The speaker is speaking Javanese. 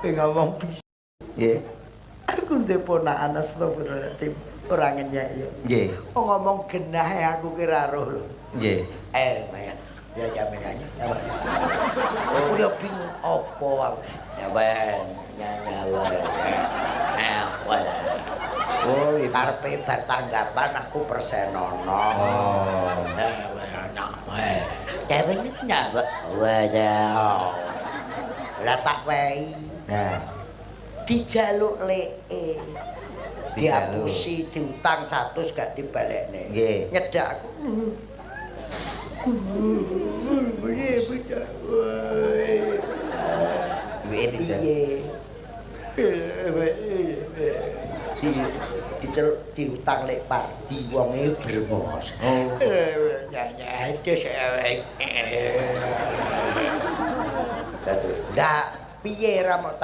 Kowe ngomong bisa. Nggih. Aku ndek ponakan, astagfirullahaladzim, ora ngenyek ya. Nggih. Oh, ngomong genah ya aku kira roh lho. Nggih. Eh, Maya. Ya jaminannya. Ya, Pak. Aku udah bingung opo aku. Ya ben, ya ya eh, weh. Oh, iya. Karepe bar tanggapan aku persenono. Oh. Eh, weh, anak, weh. Cewek ini nyapa? Weh, ya. Lah tak wehi. Nah, Dijaluk leke. Dijaluk. Diapusi, diutang 100 gak dibalekne. Nggih. Nyedak aku. Piye, piye? Duwike dijaluk. Piye? Di diceluk diutang lek Pardi, wonge brengos. Oh. Lah piye ra mok.